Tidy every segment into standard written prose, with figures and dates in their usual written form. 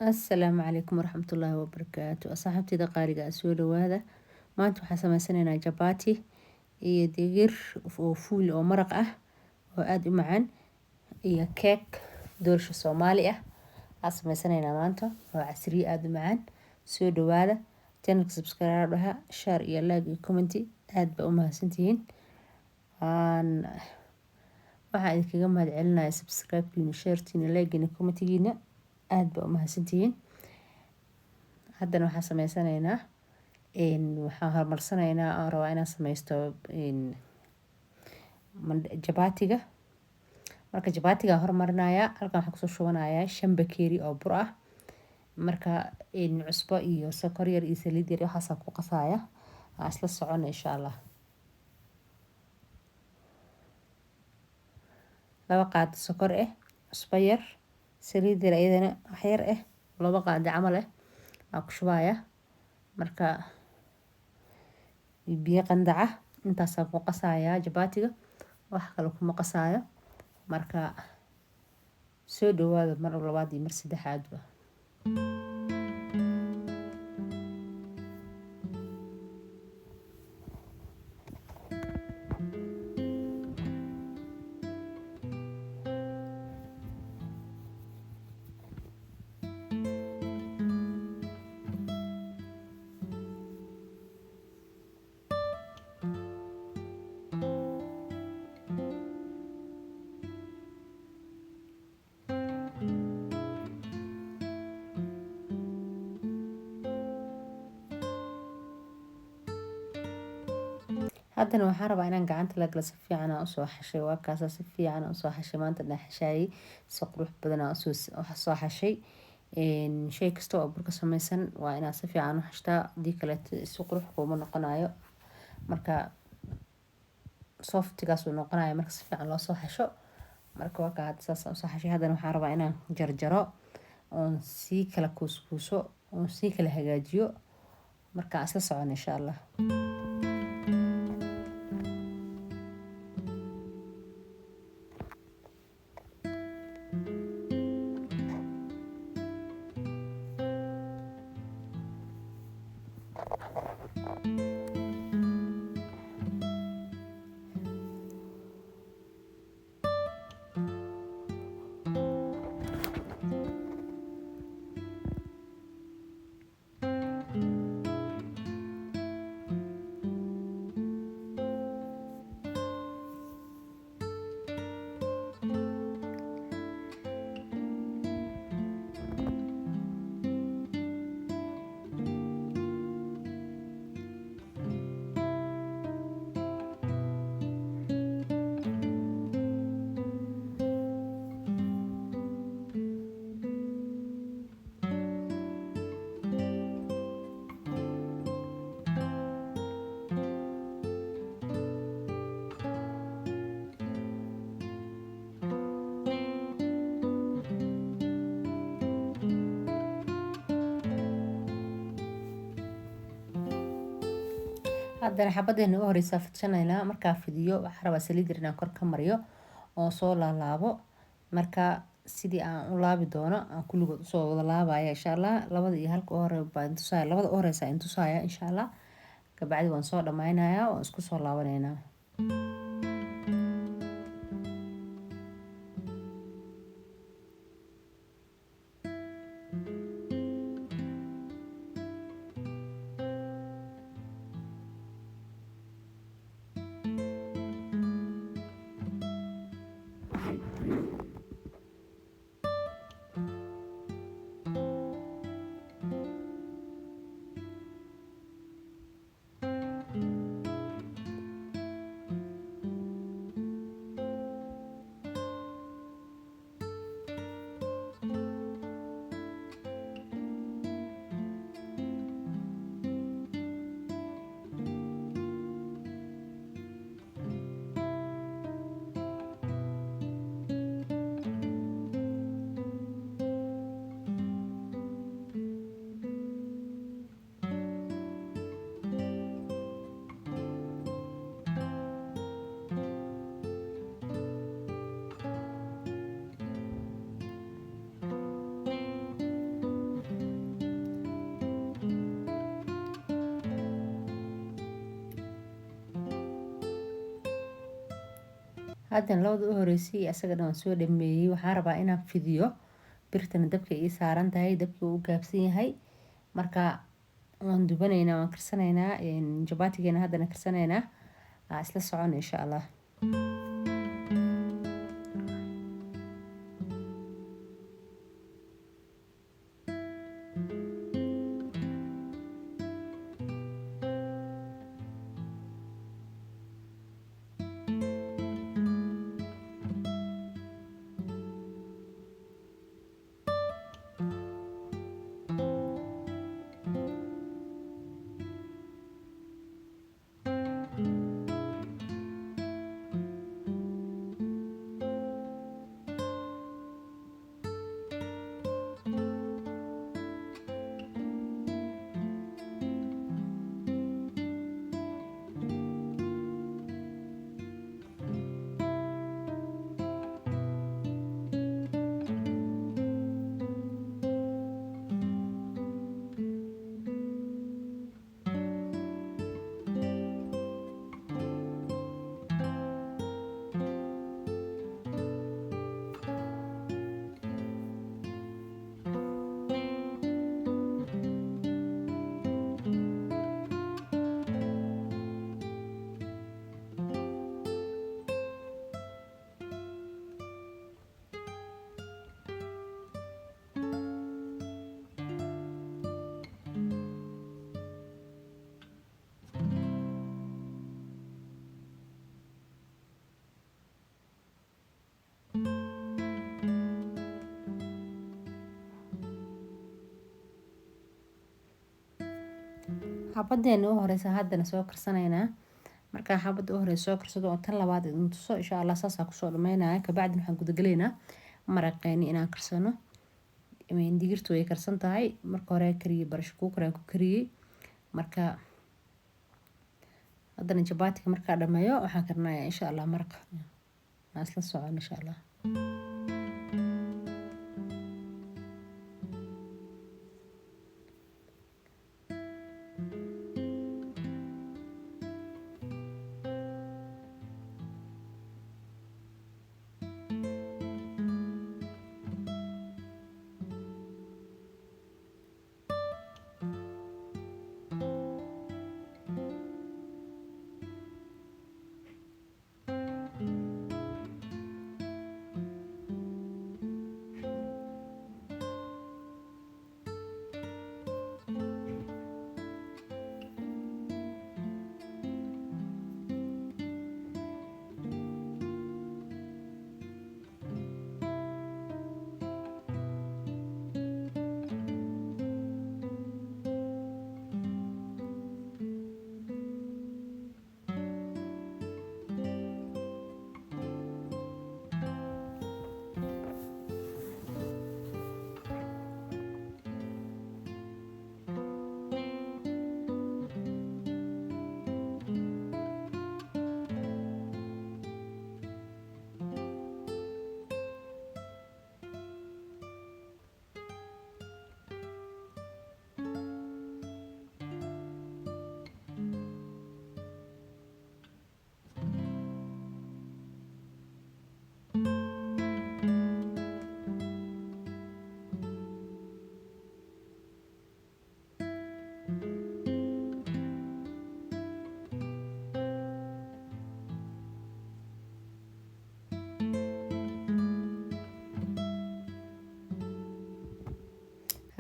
Asalaamu calaykum waraxmatullaahi wabarakaatu. Asxaabtayda qaaliga ah, soo dhawaada. Maanta waxaan sameysanaynaa jabaati iyo digir oo fuul oo maraq ah oo aada u macaan iyo keek doorsho Soomaali ah aan sameysanaynaa maanta oo casriye aada u macaan. Soo dhawaada, channelka subscribe dhaha, share iyo like iyo comment. Aad baa u mahadsantihiin. Waxaan idinkaga mahad celinayaa subscribe-kiina, share-tiina, like-giina, comment-giina. Aad baa u mahadsantihiin. Haddana waxaan sameysanaynaa, waxaan horumarsanaynaa, aan rabaa inaan sameysto jabaatiga. Marka jabaatiga horumarinayaa, halkan waxaan kusoo shubanayaa 5 bakeeri oo bur ah. Marka cusbo iyo sokor yar iyo saliid yar waxaasaan ku qasaya. Aan isla socona, insha Allah. 2 qaado sokor ah, cusbo yar, saliid yar, iyadana wax yar ah, 2 qaado camal ah aan ku shubaya. Marka biyo qandaca intaasaan ku qasayaa jabaatiga, wax kale kuma qasaayo. Marka soo dhawaada mar labaad iyo mar saddexaadba. Haddana waxaan rabaa inaan gacanta la galo. Si fiican aan usoo xashay, waa kaasa, si fiican aan usoo xashay. Maanta dhan xashaayay, si qurux badan aan usoo xashay. Shay kasta oo burka sameysan waa inaad si fiican u xashtaa, hadii kaleeto si qurux kuuma noqonayo. Marka softigaas uu noqonayo marka si fiican loo soo xasho. Marka waa kaa, hadda saas aan usoo xashay. Haddana waxaan rabaa inaan jarjaro oon sii kala kuuskuuso oon sii kala hagaajiyo. Marka aan isla socono, insha Allah. Haddana xabadeena u horeysaa fidshanaynaa. Markaa fidiyo, waxaa rabaa saliid yar inaan kor ka mariyo oo soo laalaabo. Marka sidii aan u laabi doono aan kulligood usoo wada laabaya, insha Allah. Labada iyo halka u hore baan tusaya, labada u horeysa in tusaya, insha Allah. Kabacdi waan soo dhammaynayaa, waan isku soo laabanaynaa. Haddana labada u horeysay asaga dhan waan soo dhameeyey. Waxaan rabaa inaan fidiyo. Birtana dabka ii saaran tahay, dabkii uu gaabsan yahay. Marka waan dubanaynaa, waan karsanaynaa jabaatigeena, haddana karsanaynaa. Isla socon insha Allah. Xabadeena u horeysa haddana soo karsanaynaa. Markaan xabadda u horeysa soo karsado oo tan labaad idin tuso insha Allah, saasaa kusoo dhameynaya. Kabacdin waxaan gudagalaynaa maraqeeni inaan karsano. Digirtu way karsan tahay, marka hore kariyey, pressure cooker aan ku kariyey. Marka haddana jabaatiga markaa dhameeyo waxaan karinayaa insha Allah maraqa. Aan isla socon insha Allah.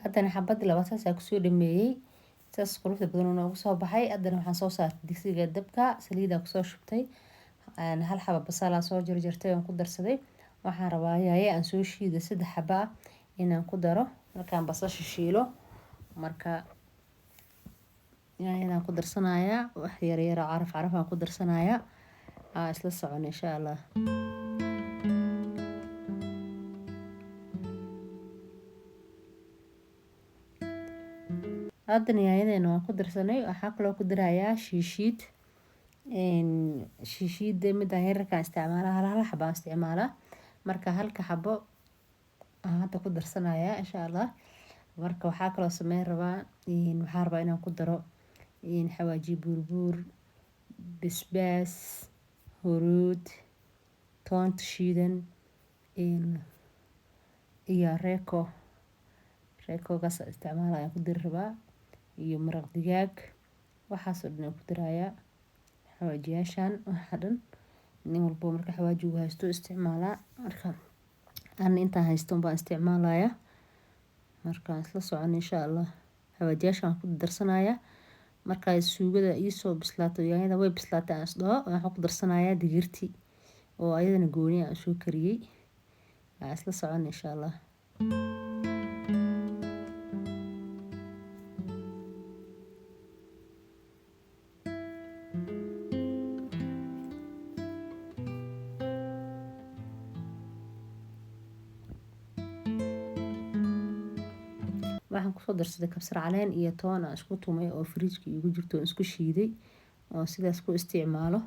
Haddana xabadii labaad saasaa kusoo dhameeyey, saas quruxda badan oo noogu soo baxay. Haddana waxaan soo saartay digsiga dabka, saliidaa kusoo shubtay, hal xaba basalaa soo jarjartay oon ku darsaday. Waxaan rabaa yaaye aan soo shiiday 3 xaba ah inaan ku daro markaan basasha shiilo. Marka yaayadaan ku darsanayaa, wax yar yar oo caraf caraf aan ku darsanayaa. Isla socon insha Allah. Haddana yaayadeena waan ku darsanay. Waxaa kaloo ku darayaa shiishiid. Shiishiida midaan yararkaan isticmaalaa, hal hal xaba aan isticmaalaa. Marka halka xabo aan hadda ku darsanayaa insha Allah. Marka waxaa kaloo sameyn rabaa, waxaan rabaa inaan ku daro xawaaji buurbuur, basbaas, huruud. Toonta shiidan iyo Royco, Roycogaas isticmaal ayaan ku dari rabaa, iyo maraq digaag. Waxaasoo dhan aan ku darayaa xawaajiyaashan. Waxa dhan nin walbo marka xawaajigu haysto isticmaalaa. Marka ana intaan haysto baan isticmaalayaa. Marka isla socon, insha Allah. Xawaajiyaashan waan ku darsanayaa. Marka suugada iisoo bislaato, yaanyada way bislaatay aan isdhaho, waxaan ku darsanayaa digirtii oo ayadana gooni aan soo kariyey. Aan isla socon, insha Allah. Waxaan kusoo darsaday kabsar caleen iyo toon aan isku tumay oo fridge-ka iigu jirto, oon isku shiiday oo sidaas ku isticmaalo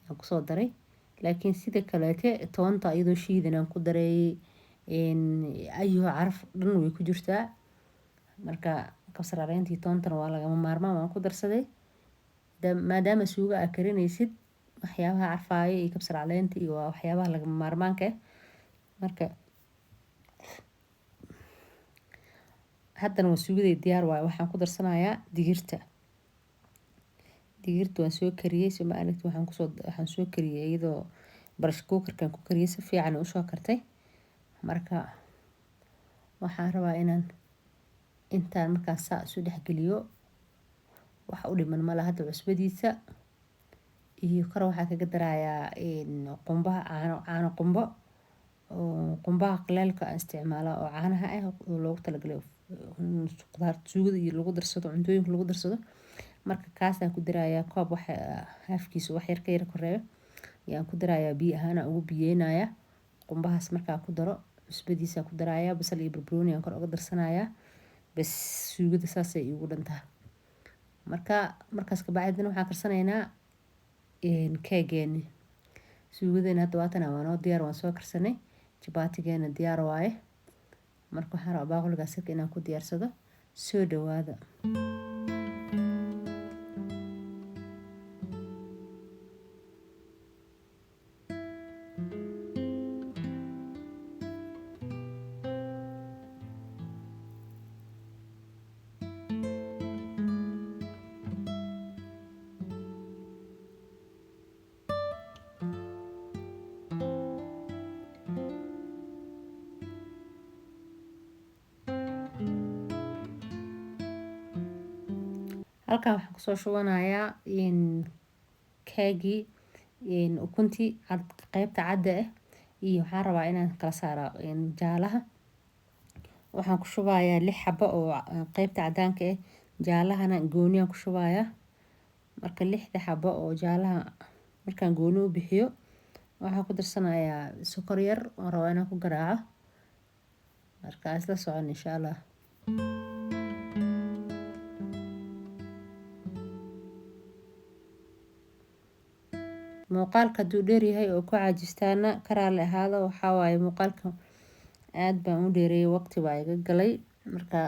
aan kusoo daray. Laakiin sida kaleete toonta iyadoo shiidan aan ku daray, ayuhu caraf dhan way ku jirtaa. Marka kabsar caleentii toontana waa lagama maarmaan, waan ku darsaday. Maadaama suugo aa karinaysid, waxyaabaha carfaaya iyo kabsar caleenta iyo waa waxyaabaha lagama maarmaanka ah. Marka haddana waa suugaday, diyaar waaye. Waxaan ku darsanayaa digirta. Digirta waan soo kariyey, soo ma aragti? Waxaan soo kariyey iyadoo pressure cookerkan ku kariyey, si fiican usoo kartay. Marka waxaan rabaa inaan intaan markaas saa isu dhexgeliyo. Wax u dhiman mala hadda. Cusbadiisa iyo kor waxaa kaga darayaa qumbaha, caano qumbo oo qumbaha qaleelka aan isticmaala oo caanaha ah oo loogu talagalay qudaarta suugada iyo lagu darsado, cuntooyinka lagu darsado. Marka kaasaan ku darayaa koob, wax haafkiisa wax yar ka yar koreeyo ayaan ku darayaa. Biyo ahaan aan ugu biyeynayaa qumbahaas. Markaa ku daro, cusbadiisa ku darayaa, basal iyo barbarooni aan kor uga darsanayaa. Bas, suugada saasay iigu dhantahay. Marka markaas kabacdina waxaan karsanaynaa keegeeni. Suugadeena hadda waatana, waa noo diyaar, waan soo karsanay. Jabaatigeena diyaar waaye. Marka waxaan rabaa baaquligaas inaan ku diyaarsado. Soo dhawaada. Halkan waxaan kusoo shubanayaa keegii, ukuntii cad, qeybta cadda ah, iyo waxaan rabaa inaan kala saaro jaalaha. Waxaan ku shubayaa lix xabo oo qeybta cadaanka ah, jaalahana gooniyaan ku shubayaa. Marka lixda xabo oo jaalaha markaan gooni u bixiyo, waxaan ku darsanayaa sokor yar oon rabaa inaan ku garaaco. Marka isla socon, insha Allah. Muuqaalka hadduu dheeryahay oo ku caajistaana, ka raali ahaado. Waxaa waaye muuqaalka aada baan u dheereeyay, waqti baa iga galay. Marka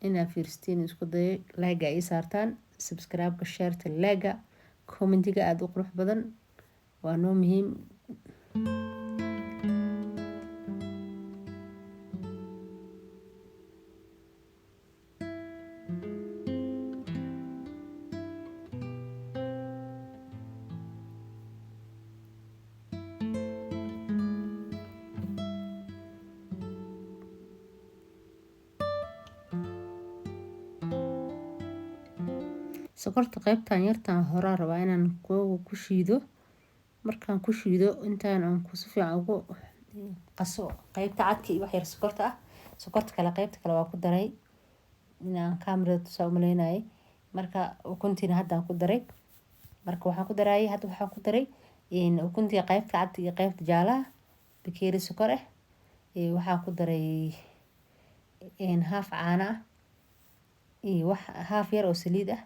inaa fiirstiin isku dayo, like-ga ii saartaan, subscribe-ka, share-ta, like-ga, comment-iga aada u qurux badan waa noo muhiim. Sokorta qeybtan yartan horaa rabaa inaan ku shiido. Markaan ku shiido, intaan aan si fiican ugu qaso qeybta cadka iyo wax yar sokorta ah. Sokorta kale, qeybta kale waa ku daray, inaan kaamirada tusaa umaleynayay. Marka ukuntiina haddaan ku daray. Marka waxaan ku darayay, hadda waxaan ku daray ukuntii, qeybta cad iyo qeybta jaalaha, bakeeri sokor ah. Waxaan ku daray haaf caano ah iyo wax haaf yar oo saliid ah,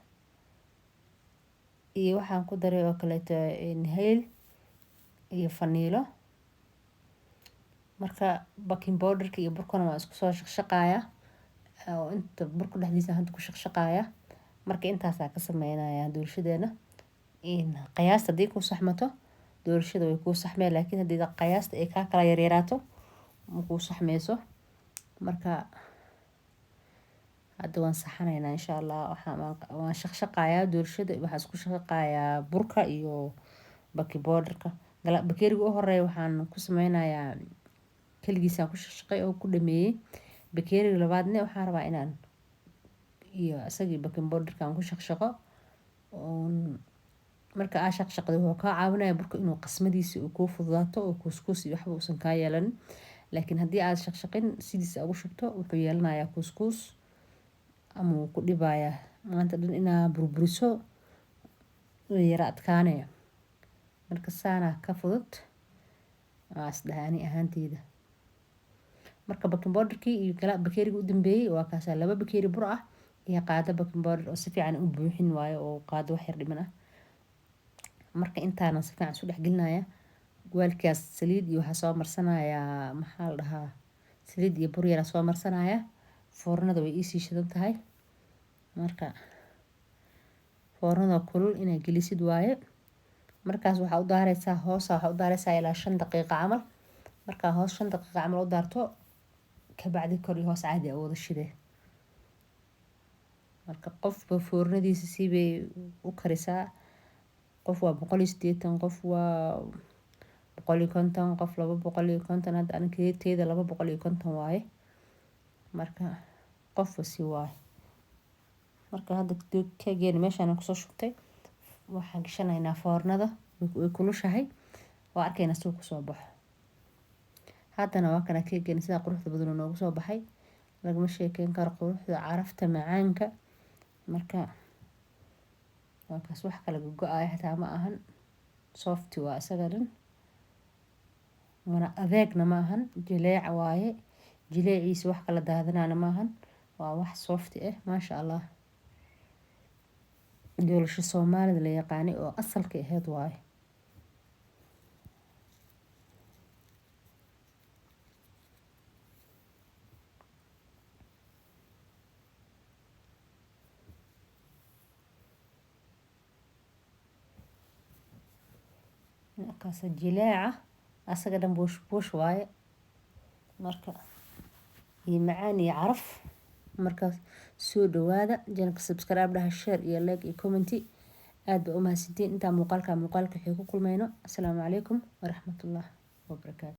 iyo waxaan ku daray oo kaleeto hayl iyo faniilo. Marka baking powderka iyo burkana waan isku soo shaqshaqaaya oo inta burka dhexdiisa hadda ku shaqshaqaaya. Marka intaasaa ka sameynaya doolshadeena. Qiyaasta haddii kuu saxmato, doolshada way kuu saxmeen, laakiin haddii qiyaasta ay kaa kala yaryaraato, ma kuu saxmeyso. Marka hadda waan saxanaynaa, insha Allah. Waan shaqshaqayaa doolshada, waxaan isku shaqshaqayaa burka iyo baking powderka. Bakeeriga u horeeya waxaan ku sameynayaa keligiisaan ku shaqshaqay oo ku dhameeyey. Bakeeriga labaadne waxaan rabaa inaan iyo isagii baking powderka aan ku shaqshaqo. Marka aa shaqshaqdo, wuxuu kaa caawinaya burka inuu qasmadiisa uu kuu fududaato oo kuuskuus iyo waxba uusan kaa yeelanin. Laakiin haddii aad shaqshaqin, sidiisa ugu shubto, wuxuu yeelanayaa kuuskuus ama wuu ku dhibayaa maanta dhan inaa burburiso, way yara adkaanaya. Marka saanaa ka fudud, waa isdhahay ani ahaanteyda. Marka baking powderkii iyo bakeeriga u dambeeyey waa kaasaa: 2 bakeeri bur ah iyo qaado baking powder oo si fiican u buuxin waayo, oo qaado wax yar dhiman ah. Marka intaanan si fiican isu dhex gelinaya. Waalkaas saliid iyo waxaa soo marsanayaa, maxaa la dhahaa, saliid iyo bur yaraa soo marsanaya. Foornada way iisii shidan tahay. Marka foornada kulul inaa gelisid waaye. Markaas waxaa u daareysaa hoosa, waxaa u daareysaa ilaa 5 daqiiqo camal. Markaa hoos 5 daqiiqo camal u daarto, kabacdi kor iyo hoos caadi a wada shidee. Marka qofba foornadiisa siibay u karisaa. Qof waa 180, qof waa 150, qof 250. Hadda aniga teeda 250 waaye. Marka qofba si waaye. Marka hadda keegeena meeshaan kusoo shubtay, waxaan gashanaynaa foornada. Way kulushahay, waa arkaynaa siduu kusoo baxo. Haddana waa kana keegeena, sidaa quruxda badan oo noogu soo baxay. Lagama sheekeyn karo quruxda, carafta, macaanka. Marka waa kaas, wax kala go-aaya xitaa ma ahan. Soft waa isaga dhan, mana adeegna ma ahan, jileec waaye. Jileeciisa wax kala daadanaana ma ahan, waa wax soft ah, maasha Allah. Doolasho Soomaalida la yaqaanay oo asalka ahayd waaye. Markaas jileeca asaga dhan buush buush waaye. Marka iyo macaan iyo caraf. Markaas soo dhawaada channelka, subscribe dhaha, share iyo like iyo comment. Aad baa u mahadsantiin. Intaa muuqaalka waxay ku kulmayno, asalaamu calaykum waraxmatullah wabarakaatu.